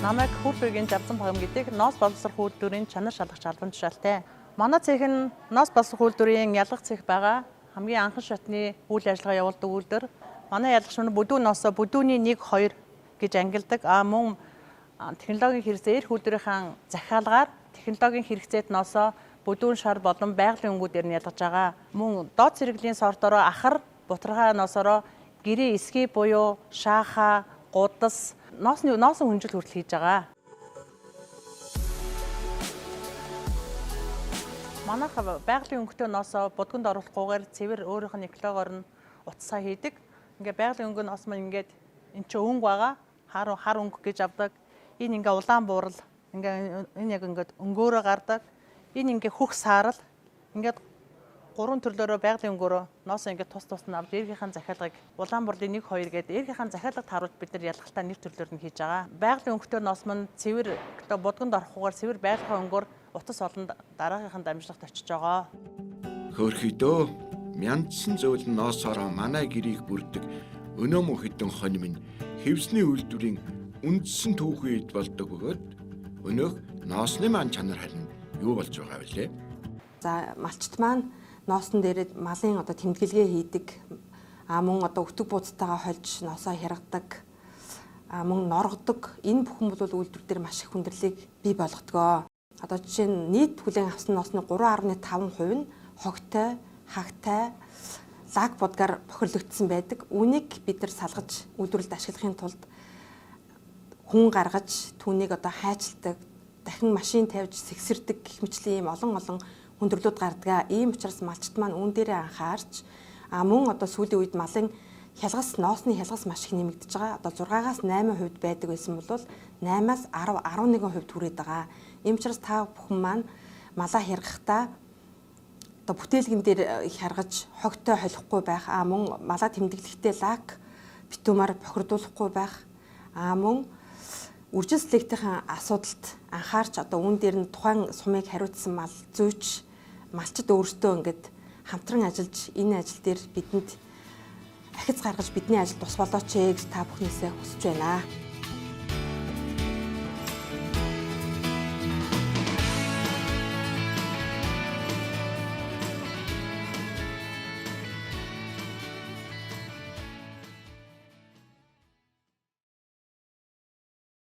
Намайг Хүрбэгийн Жавзан Пагам гэдэг ноос боловсрох үйлдвэрийн чанар шалгагч албан тушаалтай. Манай цех нь ноос боловсрох үйлдвэрийн ялгах цех байгаа. Хамгийн анхан шатны үйл ажиллагаа явуулдаг үйлдвэр. Манай ялгагч нь бүдүүн ноосоо бүдүүний 1 2 гэж ангилдаг. А мөн технологийн хэрэгцээ эрх үйлдвэрийн захиалгаар технологийн хэрэгцээд ноосоо бүдүүн шар болон байгалийн өнгүүдээр нь ялгаж байгаа. Мөн доод зэрэглэлийн сортороо ахар, бутархай ноосороо гэрээ эсхий буюу шааха, гудас, ноосны ноосон хүнжил хүртэл хийж байгаа. Манайх байгалийн өнгөтэй ноосоо будганд оруулахгүйгээр цэвэр өөрийнх нь экологоор нь утсаа хийдэг. Ингээ байгалийн өнгө ноос маань ингээд эн чинь өнгө байгаа. Хар хар өнгө гэж авдаг. Энэ ингээ улаан буурал ингээ энэ яг ингээд өнгөөрөө гардаг. Энэ ингээ хөх саарал ингээд гурван төрлөөрөө байгалийн өнгөөрөө ноосоо ингээд тус тус нь авч эргийнхэн захиалгыг улаан бурлын 1 2 гээд эргийнхэн захиалгад харуулж бид нар ялгалтаа нэр төрлөөр нь хийж байгаа. Байгалийн өнгөтэй ноос мань цэвэр одоо будганд орохгүйгээр цэвэр байгалийн өнгөөр утас олон дараагийнхан дамжлагт очиж байгаа. Хөөрхийдөө мянзсан зүйл ноосороо манай гэрийг бүрдэг өнөө мөн хэдэн хонь минь хэвсний үйлдвэрийн үндсэн түүхэн эд болдог бөгөөд өнөөх ноосны маань чанар харин юу болж байгаа вэ? За малчт маань ноосон дээрээ малын одоо тэмдэглэгээ хийдэг. А мөн одоо өтөг бууцтайгаа хольж ноосоо хяргадаг. А мөн норгодог. Энэ бүхэн бол үйлдвэр дээр маш их хүндрэлийг бий болгодгоо. Одоо жишээ нь нийт хүлээн авсан ноосны 3.5% нь хогтой, хагтай, лаг будгаар бохирлогдсон байдаг. Үүнийг бид нар салгаж үйлдвэрлэлд ашиглахын тулд хүн гаргаж түүнийг одоо хайчилдаг, дахин машин тавьж сэгсэрдэг гэх мэтлийн ийм олон олон хүндрэлүүд гардаг. Ийм учраас малчт маань үүн дээрээ анхаарч мөн одоо сүүлийн үед малын хялгас ноосны хялгас маш их нэмэгдэж байгаа. Одоо 6-аас 8% байдаг байсан бол 8-аас 10, 11% хүрээд байгаа. Ийм учраас та бүхэн маань малаа хяргахдаа одоо бүтээлгэн дээр хяргаж хогтой холихгүй байх, мөн малаа тэмдэглэхдээ лак битүүмаар бохирдуулахгүй байх, мөн үржил селектийн асуудалд анхаарч одоо үүн дээр нь тухайн сумыг хариуцсан мал зүйч малчид өөрсдөө ингээд хамтран ажиллаж энэ ажил дээр бидэнд ахиц гаргаж бидний ажил тус болооч ээ гэж та бүхнээсээ хүсэж байна.